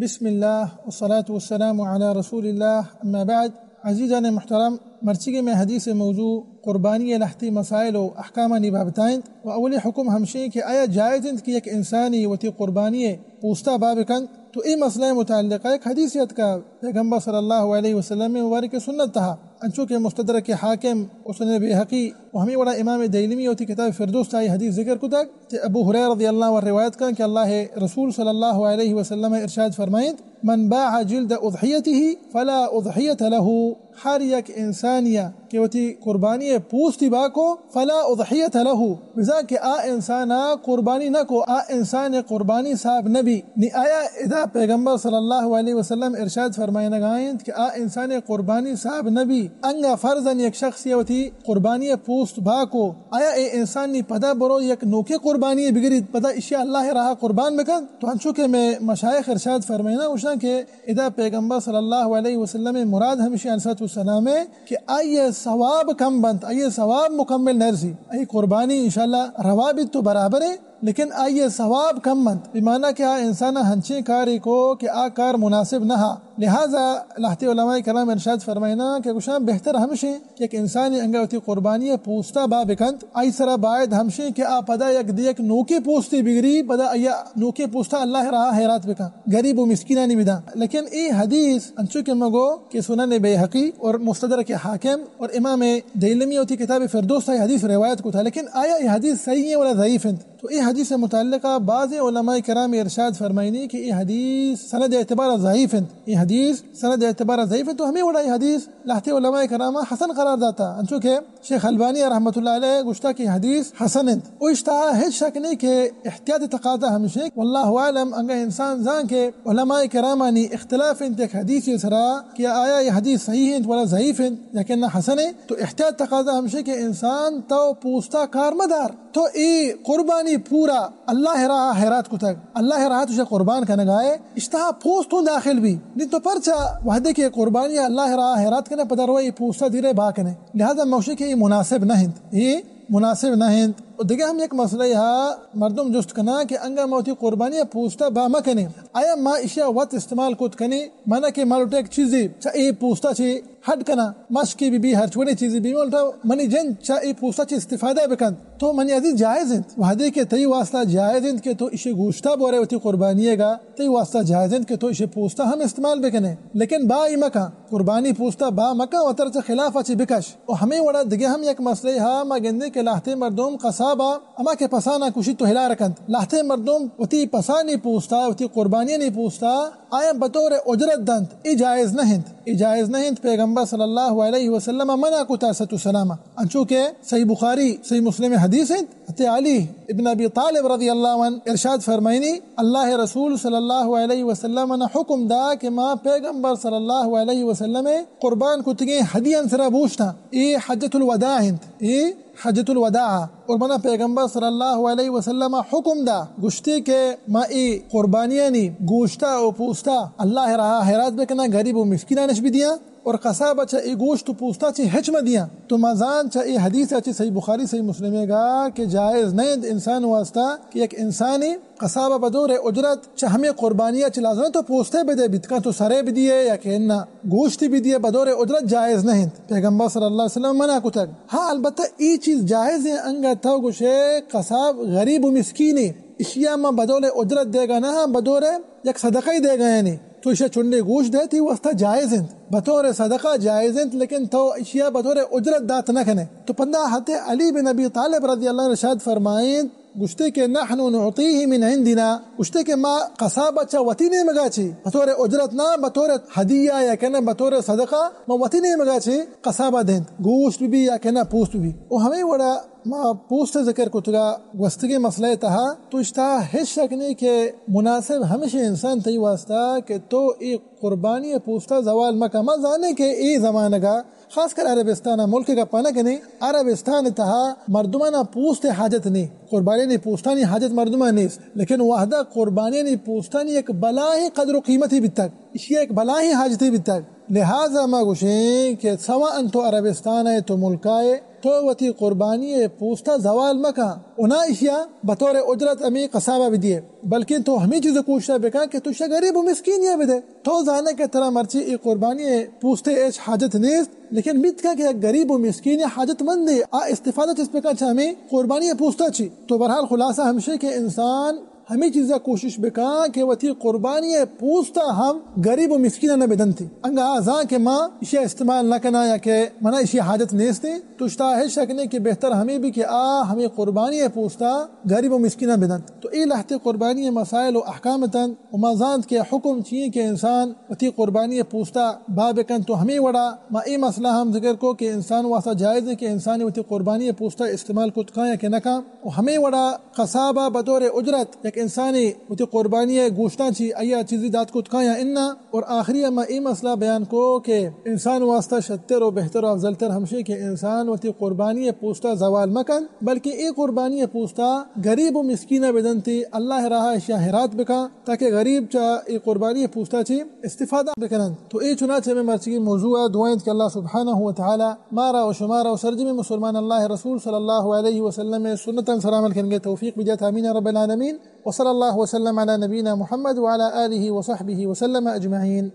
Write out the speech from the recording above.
بسم اللہ والصلاة والسلام علی رسول اللہ، اما بعد۔ عزیزان محترم، مرچیگیں مئے حدیث موضوع قربانی ءِ لہتیں مسائل و احکامانی بابت ءَ انت و اولی حکم ہمشیں کہ آیا جائز انت کہ یک انسانی وتی قربانی ءِ پوستا بہا بکنت؟ تو اے مسئلہ ءِ متعلقہ یک حدیثے اتکا پیغمبر صلی اللہ علیہ وسلم ءِ مبارک سنت تہا، انچو کہ مستدرک حاکم و سنن بیہقی و ہمے وڑا امام دیلمی وتی کتاب فردوس تہا اے حدیث ذکر کتگ۔ تے ابو ہریرہ رضی اللہ عنہ روایت کن کہ اللہ ءِ رسول صلی اللہ علیہ وسلم ارشاد فرمائنت: من باع جلد اضحیتہ فلا اضحیۃ لہ۔ ہر یک انسانیا کہ وتی قربانی ءِ پوستی بہا کو، فلا اضحیۃ لہ، بزاں کہ آ انسانا قربانی نہ کو، آ انسان ءِ قربانی صاحب نہ بی۔ نی آیا ادا پیغمبر صلی اللہ علیہ وسلم ارشاد فرمائینگا انت کہ آ انسان ءِ قربانی صاحب نہ بی، انگا فرضاً یک شخصے وتی قربانی ءِ پوست بہا کو، آیا اے انسان نی پدا برو یک نوکیں قربانی بگریت، پدا اشیا اللہ ءِ راہا قربان بکنت؟ تو انچو کہ مئے مشائخ ارشاد فرمائینا، گوشاں کہ ادا پیغمبر صلی اللہ علیہ وسلم ءِ مراد ہمشی علیہ الصلوۃ والسلام ءِ کہ آئی ءِ ثواب کم بنت، آئی ءِ ثواب مکمل نرسی، آئی قربانی انشاءاللہ روا بیت تو برابر ہے، لیکن آئی ءِ ثواب کم بنت، بمعنی کہ آ انسان ہنچیں کارے کو کہ آ کار مناسب نہ ہا۔ لہذا لہتے علماء کرام ارشاد فرمائینا کہ گوشاں بہتر ہمشیں یک انسانے انگا وتی قربانی ءِ پوستا بہا بکنت، آئی سرا باید ہمشیں کہ آ پدا یک دے یک نوکیں پوستے بگری، پدا آئی ءَ نوکیں پوستا اللہ ءِ راہا حیرات بکن، غریب و مسکینانی بدن۔ لیکن اے حدیث انچو کہ ما گو کہ سنن بیہقی اور مستدرک حاکم اور امام دیلمی وتی کتاب فردوس تہا اے حدیث روایت کتا، لیکن آیا اے حدیث صحیح ہیں ولا ضعیف انت؟ تو اے حدیث ءِ متعلقہ بعض علماء کرام ارشاد فرمائینی کہ اے حدیث سند اعتبار ضعیف انت، اے حدیث سند اعتبار ضعیف انت، تو ہمے وڑا اے حدیث لہتے علماء کرام حسن قرار داتا، انچو کہ شیخ البانی رحمت اللہ علیہ گوشتا کہ حدیث حسن انت۔ و اشتہا ہچ شک نہیں کہ احتیاط تقاضا ہمشیں۔ واللہ اعلم، انگا انسان زان کہ علماء کرامانی اختلاف انت یک حدیث سرا کہ آیا یہ حدیث صحیح انت ولا ضعیف انت یا کہ نہ حسن انت، تو احتیاط تقاضا ہمشیں کہ انسان تو پوستا کار مدار، تو اے قربانی پورا اللہ راہ حیرات کتگ، اللہ راہ تجھے قربان کنگائے، اشتہا پوستوں داخل بھی۔ نہیں تو پرچا وحدے کہ قربانی اللہ راہ حیرات کنے پدر وہ اے پوستا دیرے با کنے۔ لہذا موشی کہ اے مناسب نہ انت، اے مناسب نہ انت۔ و دگہ ہم یک مسئلہ ہا، مردم جست کنا کہ انگا ما وتی قربانی پوستا با مکنیں، آیا ما اشیا وت استعمال کت کنیں؟ مانا کہ ما لوٹیں یک چیزے چا اے پوستا چے ہڈ کنا، مشکے بی بی، ہر چوڑے چیزے بی، ما لوٹا منی جند چا اے پوستا چے استفادہ بکنت، تو منی عزیز جائز انت۔ وحدے کہ تئی واسطہ جائز انت کہ تو اشی گوشتا بورے وتی قربانی گا، تئی واسطہ جائز انت کہ تو اشی پوستا ہم استعمال بکنے، لیکن با ای مکن۔ قربانی پوستا با مکن، وتر چہ خلاف چہ بکش۔ و ہمے وڑا دگہ ہم یک مسئلہ ہا، ما گندیں کہ لہتے مردم قصابا ہما کہ پسانا کشیت تو ہلار کنت، لہتے مردم وتی پسانی پوستا، وتی قربانیانی پوستا آیاں بطور اجرت دنت، اے جائز نہ انت، اے جائز نہ انت۔ پیغمبر صلی اللہ علیہ وسلم منع کتا، صلوۃ و سلام، انچو کہ صحیح بخاری، صحیح مسلم حدیث انت۔ حضرت علی ابن ابی طالب رضی اللہ عنہ ارشاد فرمائنی، اللہ رسول صلی اللہ علیہ وسلم نے حکم دا کہ ما پیغمبر صلی اللہ علیہ وسلم قربان کتگیں ہدیان سرا بوشتا۔ اے حجۃ الوداع انت، اے حجۃ الوداع۔ اور منا پیغمبر صلی اللہ علیہ وسلم حکم دا، گوشتے کہ ما اے قربانیانی گوشتا و پوستا اللہ راہ حیرات بکنا، غریب و مسکینانش بدیاں۔ اور قصاب چہ اے گوشت و پوستا چہ ہچ مہ دیاں۔ تو ما زان چہ اے حدیث چہ صحیح بخاری صحیح مسلم گا کہ جائز نہ انت انسان واسطہ کہ یک انسانی قصاب بدور اجرت چہ ہمیں قربانی چہ لازم تو پوستے بدے، بیتکاں تو سرے بدیے یا کہ نہ گوشتی بدیے، بدور اجرت جائز نہ انت۔ پیغمبر صلی اللہ علیہ وسلم منع کتگ۔ ہاں، البتہ اے چیز جائز ہے، انگا تو گوشے قصاب غریب و مسکینے، اشیا ما بدور اجرت دیگا نہ، بدور یک صدقہ دیگا یعنی تو اشیا چنڈے گوشت دے، تی واسطہ جائز انت، بطور صدقہ جائز انت، لیکن تو اشیا بطور اجرت دات نہ کنے۔ تو پندا حضرت علی بن ابی طالب رضی اللہ عنہ ارشاد فرمائیں، گوشتے کہ نحن نعطیہ من عندنا، گوشتے کہ ما قصاب چہ وتی نیمگا چی بطور اجرت نہ، بطور ہدیہ یا کنے بطور صدقہ ما وتی نیمگا چی قصابا دینت، گوشت بی یا کنے پوست بی۔ و ہمیں وڑا ما پوست ذکر کتگا گوستگیں مسئلہ تہا، تو اشتہا ہچ شک نہیں کہ مناسب ہمیشہ انسان تئی واسطہ کہ تو اے قربانی پوستا زوال مکا۔ ما زانے کہ اے زمانگا خاص کر عربستان ملک گپا نہ کنے، عربستان تہا مردمانا پوست حاجت نہیں، قربانی پوستانی حاجت مردمان نیست، لیکن وحدہ قربانی پوستانی یک بلاہیں قدر و قیمتی بیتگ، اشیا یک بلاہیں حاجتی بیتگ۔ لہذا ما گوشیں کہ سواء تو عربستان ہے تو ملکا ہے، تو وتی قربانی ءِ پوست ءَ زوال مکن، و نہ ایشی ءَ بطور اجرت ہمے قصاب ءَ بدیے، بلکیں تو ہمے چیز ءِ کوشش ءَ بکن کہ تو ایشی ءَ غریب و مسکینی ءَ بدے۔ تو زانے کہ ترا مرچی اے قربانی ءِ پوست ءِ ہچ حاجت نیست، لیکن بیت کن کہ یک غریب و مسکین حاجت مندے، آ استفادہ چست بکن چہ ہمے قربانی ءِ پوست ءَ چی۔ تو بہرحال خلاصہ ہمشی کہ انسان ہمے چیز ءَ کوشش بکن کہ وتی قربانی ءِ پوست ءَ ہم غریب و مسکین ءَ نہ بدنتی۔ انگا آ زان کہ ما ایشی ءَ استعمال نہ کناں یا کہ منا ایشی ءِ حاجت نیست، تو اشتا ہچ شک نہیں کہ بہتر ہمے بی کہ آ ہمے قربانی ءِ پوست ءَ غریب و مسکین ءَ بدنت۔ تو اے لہتے قربانی ءِ مسائل و احکام اتنت و ما زانت کہ حکم چی ایں کہ انسان وتی قربانی ءِ پوست ءَ بہا بکنت۔ تو ہمے وڑا ما اے مسئلہ ہم ذکر کو کہ انسان واسطہ جائز ہے کہ انسان وتی قربانی ءِ پوست ءَ استعمال کت کاں یا کہ نہ کاں۔ و ہمے وڑا قصاب ءَ بطور اجرت یک انسانے وتی قربانی ءِ گوشتاں چی آئی ءَ چیزی دات کت کاں یا انا۔ اور آخری ءَ ما اے مسئلہ بیان کو کہ انسان واسطہ شتر و بہتر و افضل تر ہمشی کہ انسان وتی قربانی ءِ پوست ءَ زوال مکن، بلکہ اے قربانی ءِ پوست ءَ غریب و مسکین ءَ بدنتی، اللہ ءِ راہ ءَ اشی ءَ ہیرات بکن، تاکہ غریب چہ اے قربانی ءِ پوست ءَ چی استفادہ بکننت۔ تو اے چنانچہ ہمے مرچیگیں موضوع ءِ دعا انت کہ اللہ سبحانہ و تعالی مارا و شمارا و سرجمیں مسلمان اللہ ءِ رسول صلی اللہ علیہ وسلم ءِ سنتاں سر عمل کنگ ءِ توفیق بدیات۔ آمین یا رب العالمین۔ وصلی اللہ وسلم علی نبینا محمد وعلی آلہ وصحبہ وسلم اجمعین۔